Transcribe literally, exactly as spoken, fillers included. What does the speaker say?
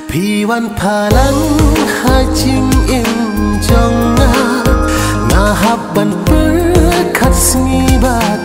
Phi wan phalang ha jingim jong nga, nga hap ban pyrkhat sngi bad